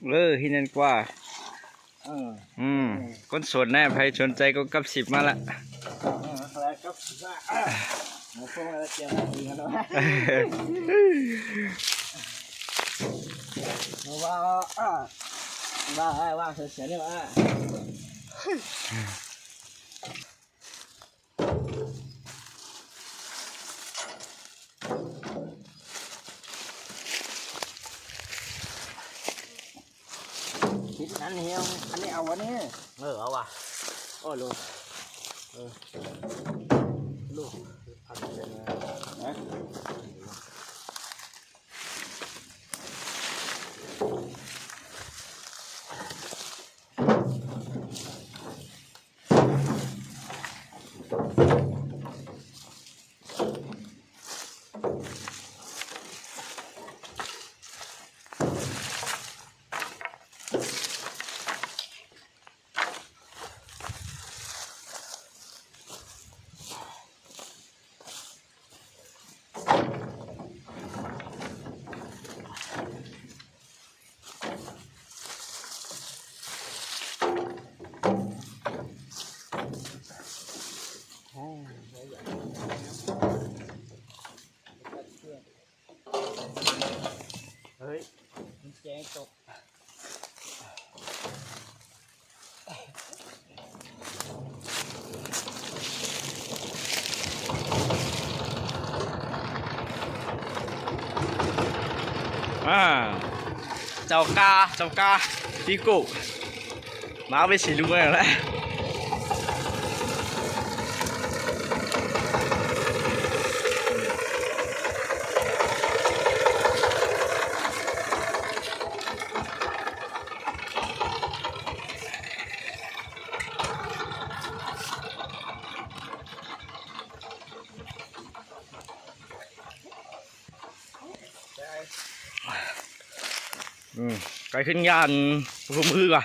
ເລີ ທີ່ນັ້ນກວ່າ. ເອີ ອືມ ເອີ ຄົນສົນນະ ໃຜສົນໃຈກໍກັບສິບມາລະ. ເອີ ກັບສິບມາ ເອົາພວກມາລະ ກຽມມາອີກແລ້ວ. ວ່າ ວ່າ ວ່າ ວ່າ ເສີຍເລີຍວ່າ. ຄິດອັນນີ້ ອັນນີ້ເອົາອັນນີ້. ເອີ ເອົາວ່າ. ໂອ້ໂລ ເອີ ໂລ ອັນນີ້ນະ. ເຮີ້ຍ ມັນແຈ້ງຕົກ. ອ່າ ເຈົ້າກາ ເຈົ້າກາ ປີໂກ ມາເວສີລຸງແລ້ວແຫຼະ. ອືມ ໄກຂຶ້ນຢ້ານບໍ່ຮູ້ມື້ວ່າ